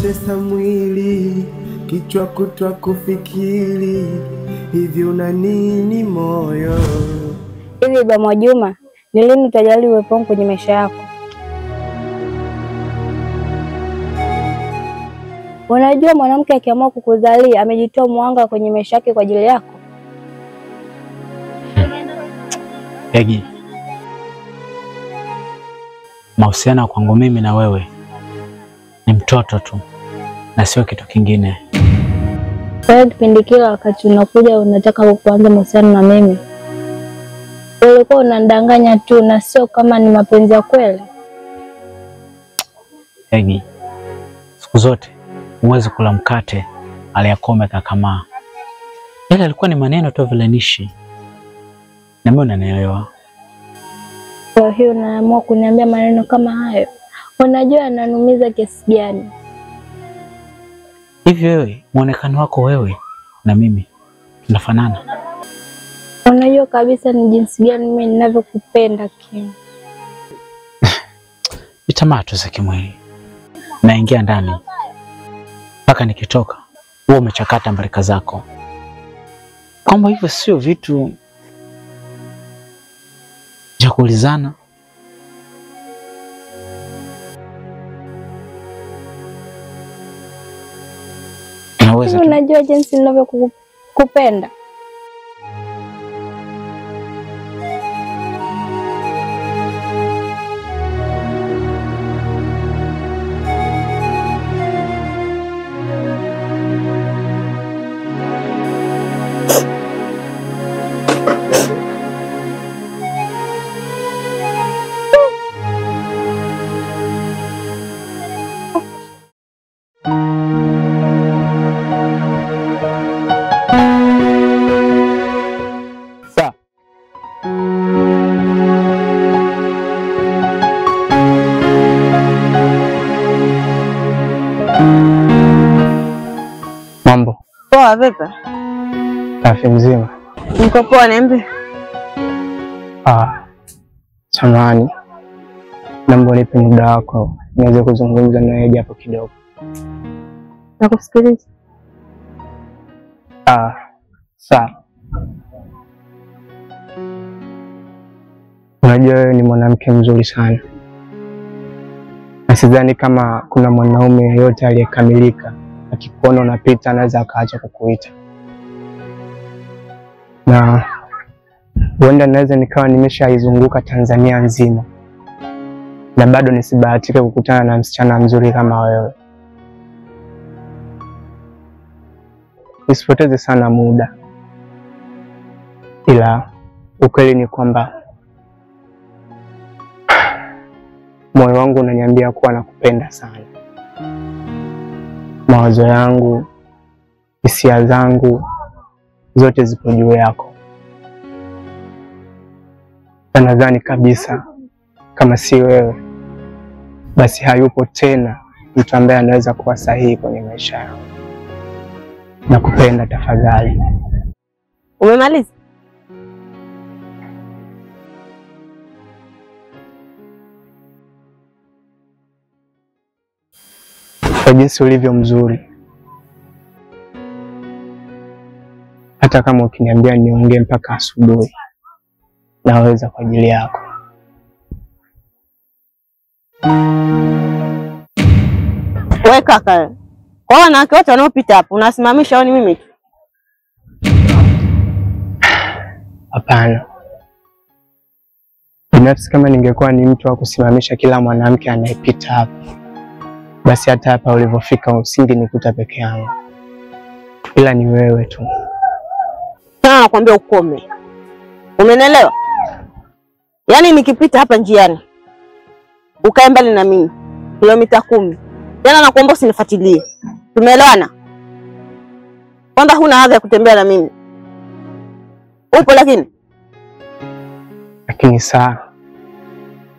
Unautesa mwili, kichwa kutwa kufikiri, hivi una nini moyo? Hivi Ba Mwajuma, ni lini utajali uwepo wangu kwenye maisha yako? Unajua mwanamke akiamua kukuzalia amejitoa mwanga kwenye maisha yake kwa ajili yako. Peggy, mahusiano kwangu mimi na wewe ni mtoto tu na sio kitu kingine. Kwa hiyo kipindi kile wakati unakuja unataka kuanza mahusiano na mimi, ulikuwa unanidanganya tu na sio kama ni mapenzi ya kweli. Peggy, siku zote huwezi kula mkate aliyakome kakamaa. Yale alikuwa ni maneno tu vilanishi. Na mimi unanielewa. Kwa hiyo unaamua kuniambia maneno kama hayo? Unajua ananumiza kiasi gani? Hivi wewe, muonekano wako wewe na mimi tunafanana. Unajua kabisa ni jinsi gani mimi ninavyokupenda Kim. Ni tamaa tu za kimwili. Naingia ndani mpaka nikitoka wewe umechakata mbarika zako. Kwamba hivyo sio vitu vya kuulizana. Unajua jinsi ninavyokupenda. Mambo. Poa vipi? Safi mzima. Niko poa, niambie. Samahani. Naomba unipe muda wako niweze kuzungumza na wewe japo kidogo. Nakusikiliza. Sawa. Unajua wewe ni mwanamke mzuri sana. Na sidhani kama kuna mwanaume yeyote aliyekamilika akikuona unapita anaweza akaacha kukuita. Na huenda naweza nikawa nimeshaizunguka Tanzania nzima na bado nisibahatike kukutana na msichana mzuri kama wewe. Nisipoteze sana muda, ila ukweli ni kwamba moyo wangu unaniambia kuwa nakupenda sana. Mawazo yangu, hisia zangu zote zipo juu yako. Na nadhani kabisa kama si wewe basi hayupo tena mtu ambaye anaweza kuwa sahihi kwenye maisha yangu. Nakupenda, tafadhali. Umemaliza? Kwa jinsi ulivyo mzuri, hata kama ukiniambia niongee mpaka asubuhi, naweza kwa ajili yako. Wewe kaka, kwa wanawake wote wanaopita hapo unasimamisha au ni mimi tu? Hapana. Binafsi kama ningekuwa ni mtu wa kusimamisha kila mwanamke anayepita hapa, basi hata hapa ulivyofika usingenikuta peke yangu. Ila ni wewe tu. Sana nakwambia ukome. Umenielewa? Yaani nikipita hapa njiani ukae mbali na mimi kilomita 10. Tena nakuomba usinifuatilie. Tumeelewana? Kwanza huna hadhi ya kutembea na mimi. Upo lakini? Lakini saa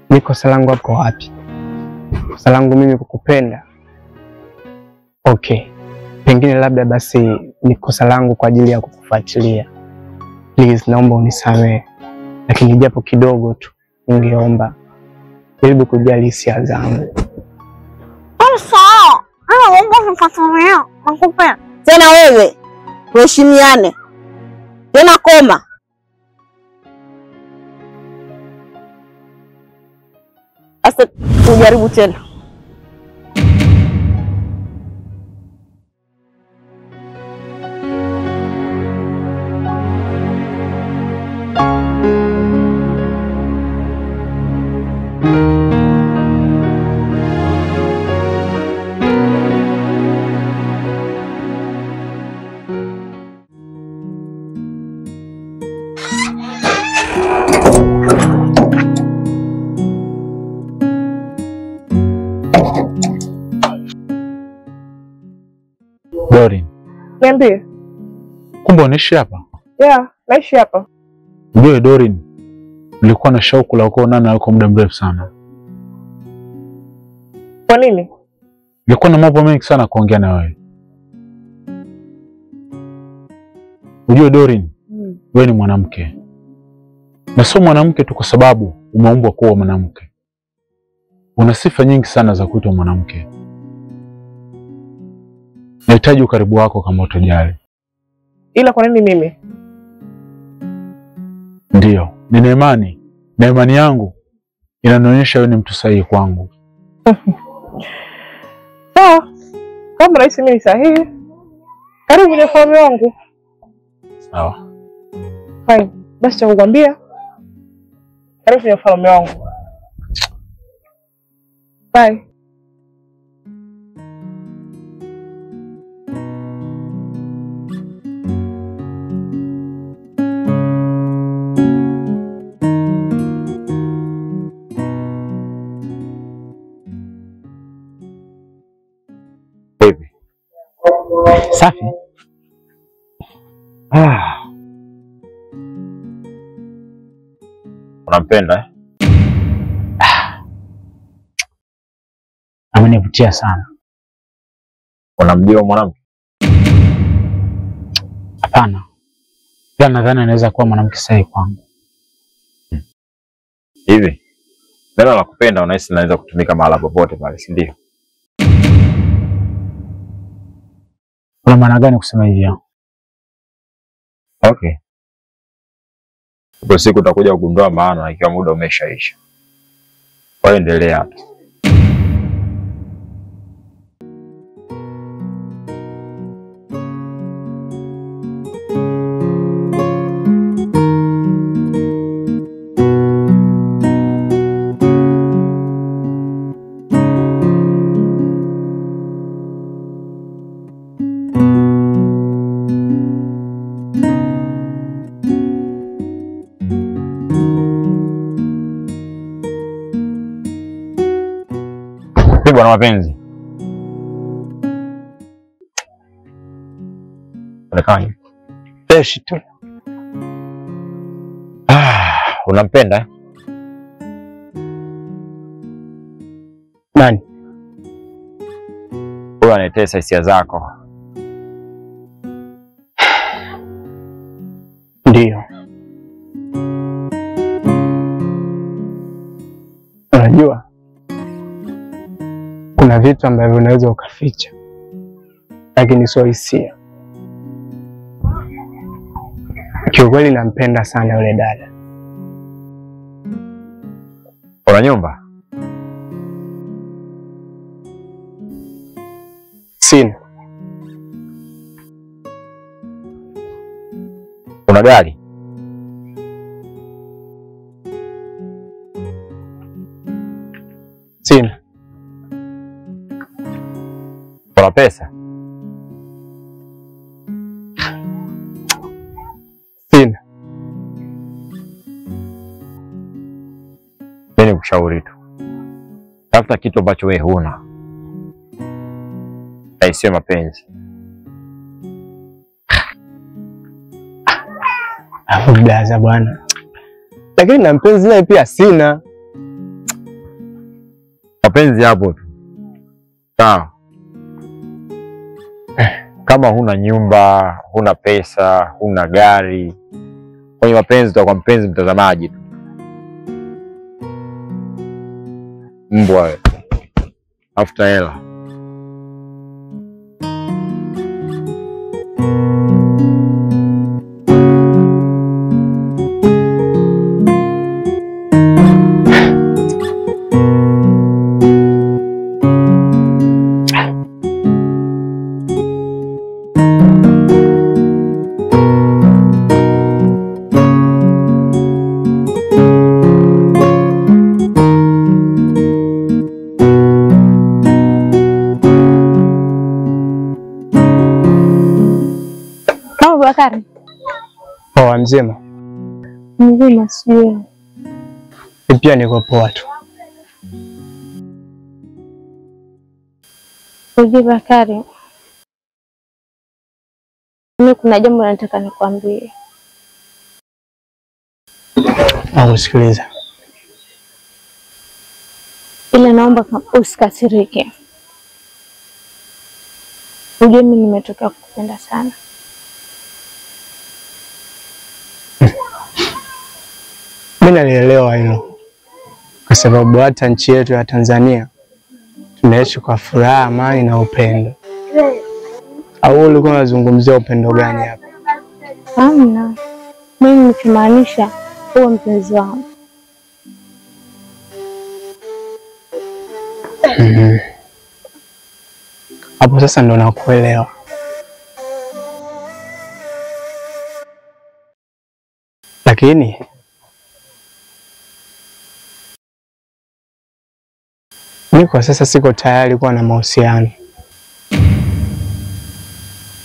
ni kosa langu hapo wapi? Kosa langu mimi kukupenda? Okay, pengine labda basi ni kosa langu kwa ajili ya kukufuatilia. Please, naomba unisamehe. Lakini japo kidogo tu ningeomba jaribu kujali hisia zangu. Tena wewe tuheshimiane. Tena koma. Asa tujaribu tena. Dorin. Niambie. Kumbe unaishi hapa? Yeah, naishi hapa. Ujue Dorin, nilikuwa na shauku la kuonana nawe kwa muda mrefu sana. Kwa nini? Nilikuwa na mambo mengi sana kuongea na wewe. Ujue Dorin, wewe ni mwanamke. Na sio mwanamke tu kwa sababu umeumbwa kuwa mwanamke. Una sifa nyingi sana za kuitwa mwanamke. Nahitaji ukaribu wako kama utojali. Ila kwa nini mimi? Ndiyo, nina imani. Na imani yangu inanionyesha wewe ni mtu sahihi kwangu. Sawa. Kama rahisi mimi sahihi. Karibu kwenye ufalme wangu. Sawa. Fine. Basi cha kukwambia, karibu kwenye ufalme wangu. Bye. Safi. Unampenda eh? Amenivutia sana. Unamjua mwanamke? Hapana. Ila nadhani anaweza kuwa mwanamke sahihi kwangu. Hivi neno la kupenda unahisi linaweza kutumika mahala popote pale, si ndio? Una maana gani kusema hivyo? Okay. Kwa siku utakuja kugundua maana ikiwa muda umeshaisha. Kwa hiyo endelea tu. Bwana mapenzi. Onekani. Fresh tu. Unampenda? Nani? Huyo anatesa hisia zako. Ndio. Unajua kuna vitu ambavyo unaweza ukaficha, lakini sio hisia. Kiukweli nampenda sana yule dada. Una nyumba? Sina. Una gari? Sina. Una pesa? Sina. Mimi nikushauri tu, tafuta kitu ambacho wewe huna, na isiwe mapenzi. Afu blaza bwana, lakini na mpenzi naye pia sina. Mapenzi hapo tu sawa. Kama huna nyumba, huna pesa, huna gari, kwenye mapenzi utakuwa mpenzi mtazamaji tu. Mbwa wewe. Tafuta hela. Bakari. Poa, mzima? Mzima sijui. Pia niko poa tu. Ujui Bakari, mimi kuna jambo nataka nikwambie. Nakusikiliza. Ila naomba usikasirike. Ujue mimi nimetokea kukupenda sana. Mimi nalielewa hilo. Kwa sababu hata nchi yetu ya Tanzania tunaishi kwa furaha, amani na upendo. Au ulikuwa unazungumzia upendo gani hapa? Hamna. Mimi nikimaanisha huo mpenzi wangu. Hapo sasa ndo nakuelewa. Lakini mimi kwa sasa siko tayari kuwa na mahusiano.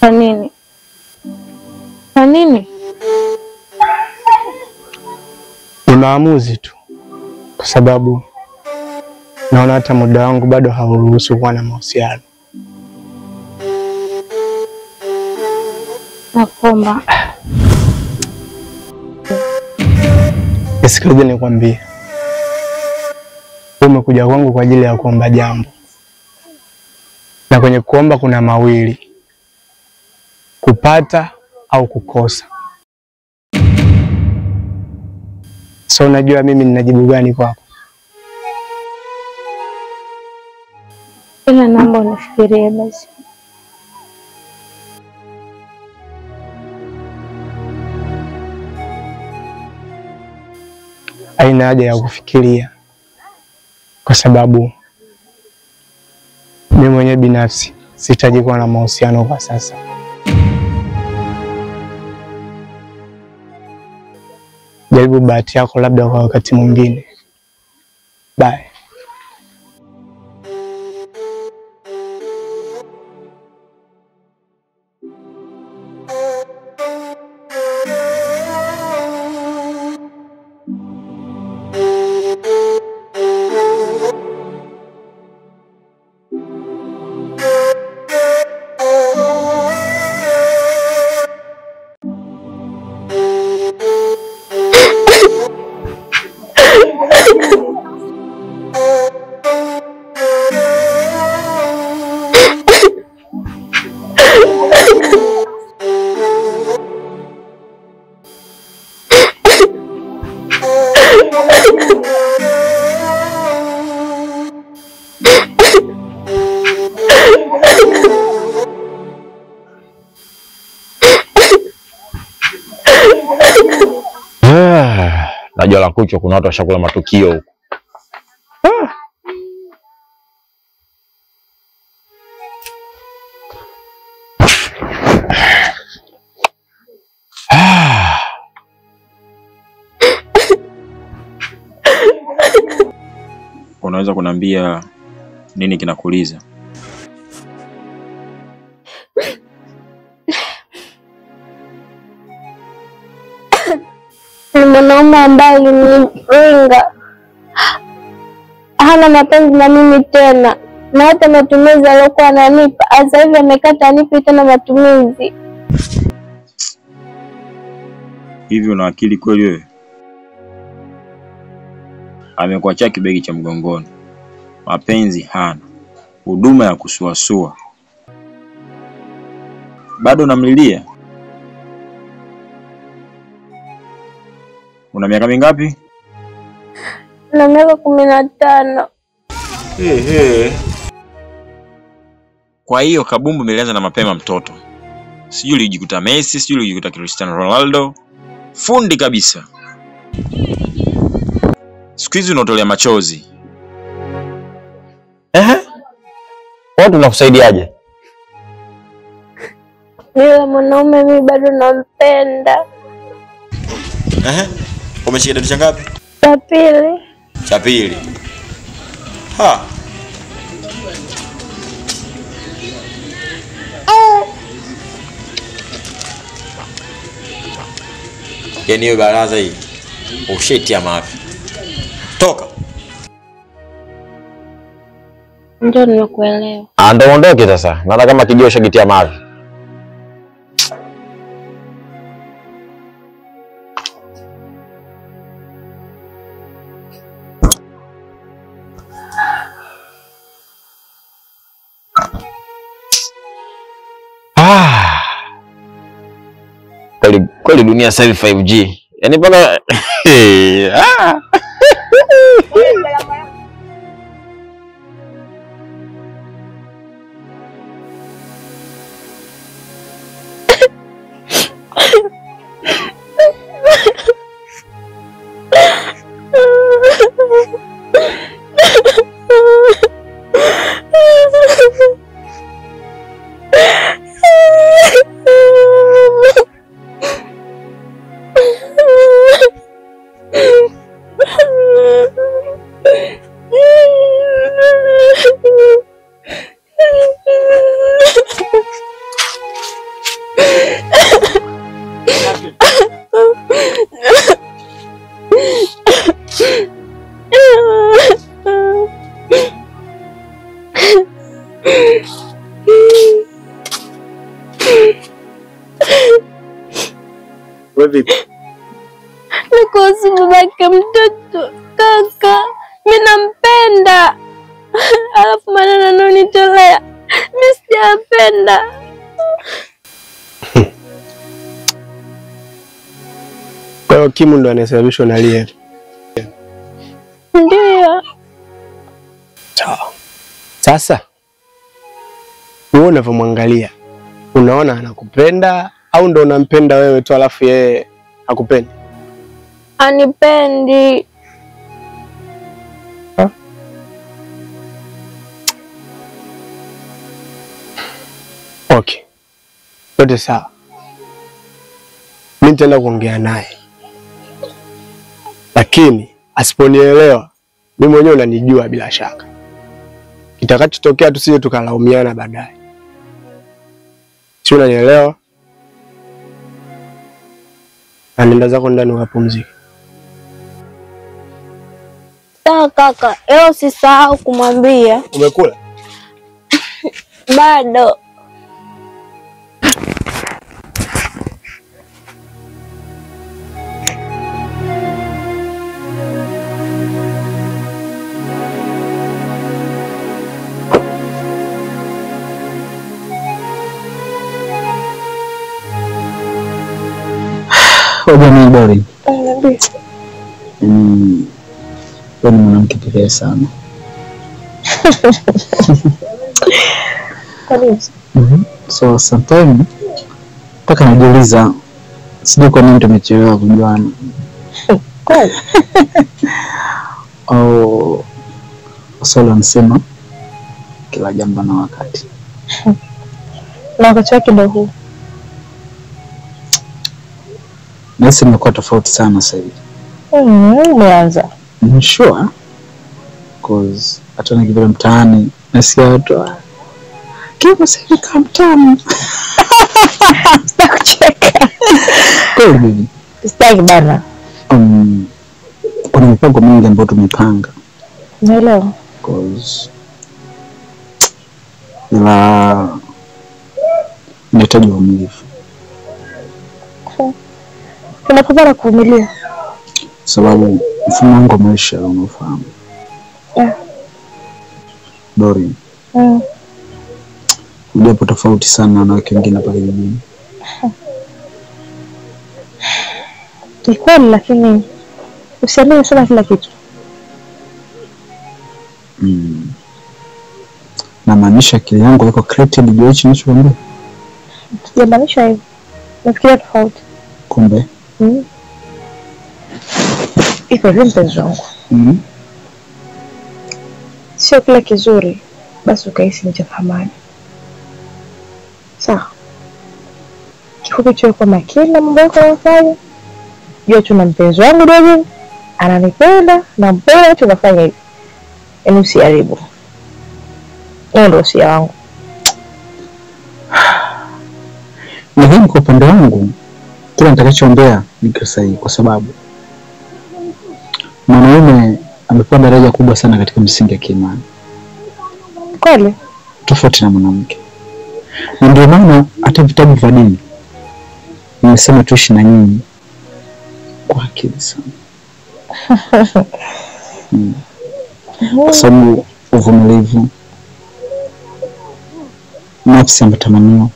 Kwa nini? Kwa nini? Ni maamuzi tu. Kwa sababu naona hata muda wangu bado hauruhusu kuwa na mahusiano. Nakuomba. Nisikilize nikwambie. Umekuja kwangu kwa ajili ya kuomba jambo. Na kwenye kuomba kuna mawili. Kupata au kukosa. So unajua mimi ninajibu gani kwako? Ila naomba unifikirie basi. Haina haja ya kufikiria. Kwa sababu mimi mwenyewe binafsi sihitaji kuwa na mahusiano kwa sasa. Jaribu bahati yako labda kwa wakati mwingine. Bye. Najua la kuchwa kuna watu washakula matukio huko. Unaweza kuniambia nini kinakuuliza? Ni mwanaume ambaye aliniringa, hana mapenzi na mimi tena, na hata matumizi aliyokuwa ananipa sasa hivi amekata, anipi tena matumizi. Hivi una akili kweli wewe? Amekuachia kibegi cha mgongoni, mapenzi hana, huduma ya kusuasua, bado unamlilia? Una miaka mingapi? Na miaka 15. Hey. Kwa hiyo kabumbu imelianza na mapema mtoto. Sijui ulijikuta Messi, sijui ulijikuta Cristiano Ronaldo. Fundi kabisa. Siku hizi unatolea machozi. Ehe. Watu tunakusaidiaje? Yule mwanaume mimi bado nampenda. Ehe. Umeshika kidato cha ngapi? Cha pili. Cha pili. Ha. Yaani hiyo baraza hii ushetia mavi. Toka. Ndio nimekuelewa. Ah, ndio ondoke sasa. Naona kama kijio ushakitia mavi. Kweli dunia sasa hivi 5G. Yaani bana ah. Vipi? Nikuhusu babake mtoto kaka, mimi nampenda. Alafu maneno anayonitolea mimi sijapenda. Kwa hiyo Kimu ndo anasababisha unalia? Ndio. Sawa. Sasa wewe unavyomwangalia unaona anakupenda au ndo unampenda wewe tu alafu yeye hakupendi? Anipendi. Ha? Okay. Yote sawa. Mimi nitaenda kuongea naye. Lakini asiponielewa, mimi mwenyewe unanijua bila shaka. Kitakachotokea tusije tukalaumiana baadaye. Si unanielewa? Nenda zako ndani ukapumzike. Sawa kaka, leo usisahau kumwambia. Umekula? Bado. Jamani Dori. Wewe ni mwanamke pekee sana. Kwa nini? So sometimes mpaka najiuliza sijui kwa nini tumechelewa kujuana. Kweli? Au Waswahili wanasema kila jambo na wakati. Na wakati wake ndio huu. Nahisi nimekuwa tofauti sana sasa hivi. Umeanza. I'm sure. Cause hata nikipita mtaani nasikia watu Kimu sasa hivi kama mtaani. Sitakucheka. Kweli baby. Sitaki bana. Kuna mipango mingi ambayo tumepanga. Naelewa. Cause ila inahitaji uvumilivu. Unapambana kuvumilia. Sababu mfumo wangu wa maisha unaofahamu. Yeah. Dori. Ujapo tofauti sana na wanawake wengine pale jijini. Ni kweli, lakini usiamini sana kila kitu. Na maanisha akili yangu iko created juu hichi ninachokuambia. Sijamaanisha hivyo. Nafikiria tofauti. Kumbe. Iko hivi mpenzi wangu. Sio kila kizuri basi ukahisi ni cha thamani. Sawa. Kifupi tuwe kwa makini na mambo yako unayofanya. Jua tuna mpenzi wangu dogo, ananipenda, nampenda, tunafanya hivi. Yaani usiharibu. Hiyo ndio usia wangu. Nadhani kwa upande wangu Kila nitakachoombea ni kitu sahihi, kwa sababu mwanaume amepewa daraja kubwa sana katika misingi ya kiimani. Kweli? Tofauti na mwanamke. Na ndio maana hata vitabu vya dini nimesema tuishi na nyinyi kwa akili sana. Kwa sababu uvumilivu, nafsi ya matamanio,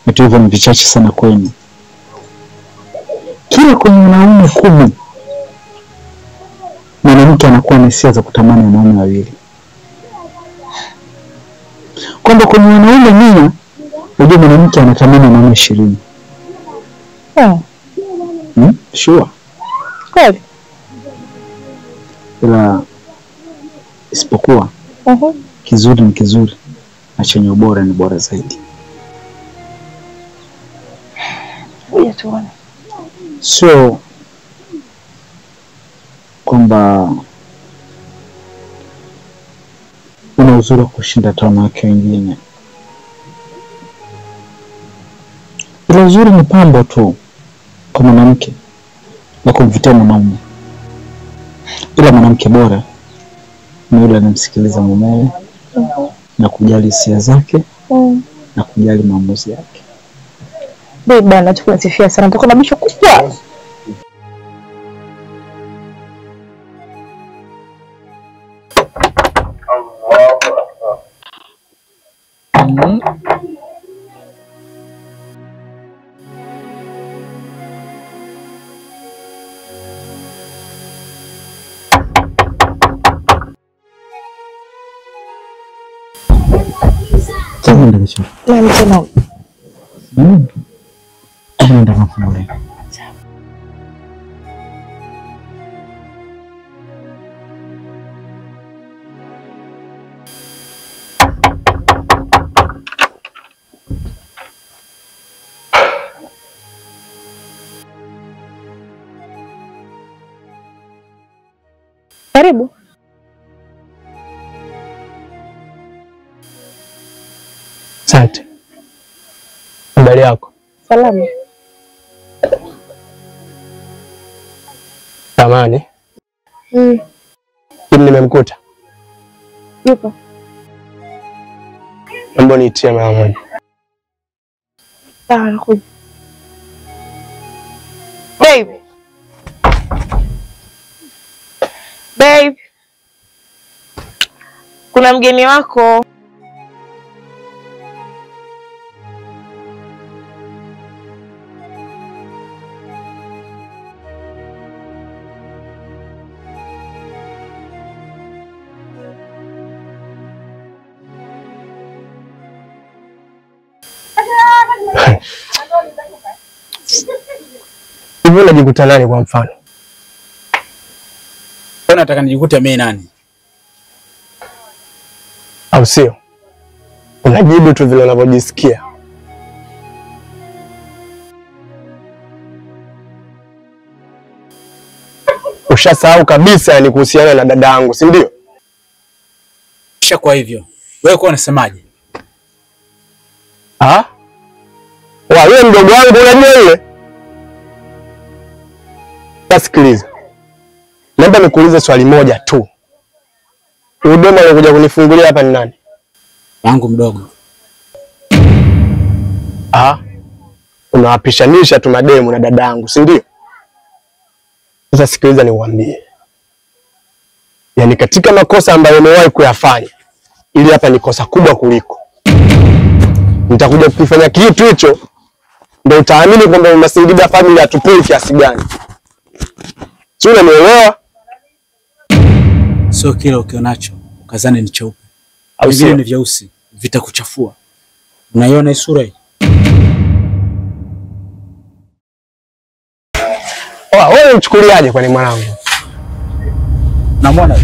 vitu hivyo ni vichache sana kwenu. Kila kwenye wanaume 10 mwanamke anakuwa na hisia za kutamani wanaume wawili. Kwamba kwenye wanaume 100, unajua mwanamke anatamani wanaume 20. Sure. Kweli? Ila isipokuwa kizuri ni kizuri na chenye ubora ni bora zaidi. Ngoja tuone. Sio kwamba una uzuri wa kushinda hata wanawake wengine. Ila uzuri ni pambo tu kwa mwanamke na kumvutia mwanaume. Ila mwanamke bora ni yule anamsikiliza mumewe na kujali hisia zake na kujali maamuzi yake. Babe bana, tukunasifia sana. Nitakuwa na bisho kubwa. Nani tena huyu? Nenda kamfungulie. Karibu. Asante. Habari yako? Salama. Tamani. Kim nimemkuta? Yupo. Naomba niitie mara moja. Sawa, nakuja. Baby. Babe. Kuna mgeni wako. Hivi unajikuta nani kwa mfano? Wewe unataka nijikute mimi nani? Au sio? Unajibu tu vile unavyojisikia. Ushasahau kabisa ni kuhusiana na dada yangu, si ndio? Kisha kwa hivyo, wewe kwa unasemaje? Ah? Wa wewe mdogo wangu unajua yule? Sikiliza. Naomba nikuulize swali moja tu. Udoma alikuja kunifungulia hapa ni nani? Wangu mdogo. Ah? Unawapishanisha tu mademu na dadangu, si ndio? Sasa sikiliza niwaambie. Yaani katika makosa ambayo umewahi kuyafanya, ili hapa ni kosa kubwa kuliko. Nitakuja kukifanya kitu hicho ndio utaamini kwamba Mama Singida family hatupoi kiasi gani. Sio, unanielewa? Sio kila ukionacho ukazane ni cheupe. Au sio ni vyeusi, vitakuchafua. Unaiona hii sura hii? Oa, wewe mchukuliaje kwani mwanangu? Namuona.